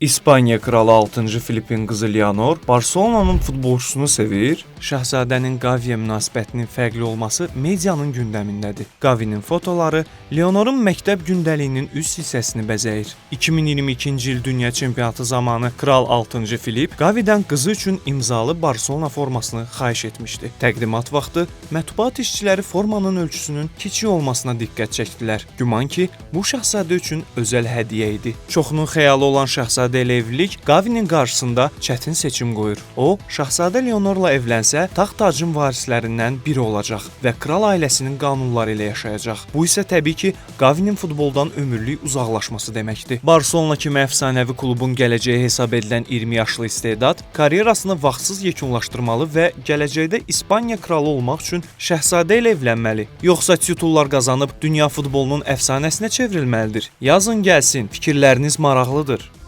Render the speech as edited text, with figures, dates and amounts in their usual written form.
İspaniya kralı 6-cı Filipin qızı Leonor Barselonanın futbolçusunu sevir. Şahzadənin Qaviyə münasibətinin fərqli olması medianın gündəmindədir. Qavinin fotoları Leonorun məktəb gündəliyinin üst hissəsini bəzəyir. 2022-ci il dünya çempionatı zamanı kral 6-cı Filip Qavidən qızı üçün imzalı Barselona formasını xahiş etmişdi. Təqdimat vaxtı mətbuat işçiləri formanın ölçüsünün kiçik olmasına diqqət çəkdilər. Güman ki, bu şahzadə üçün özəl hədiyyə idi. Çoxunun xəyalı olan şahzadə ilə evlilik Qavinin qarşısında çətin seçim qoyur. O, şahzadə Leonorla evlənsə, taxt-tacın varislərindən biri olacaq və kral ailəsinin qanunları ilə yaşayacaq. Bu isə təbii ki, Qavinin futboldan ömürlük uzaqlaşması deməkdir. Barselona kimi əfsanəvi klubun gələcəyi hesab edilən 20 yaşlı istedad karyerasını vaxtsız yekunlaşdırmalı və gələcəkdə İspaniya kralı olmaq üçün şahzadə ilə evlənməli. Yoxsa titullar qazanıb dünya futbolunun əfsanəsinə çevrilməlidir? Yazın gəlsin, fikirləriniz maraqlıdır.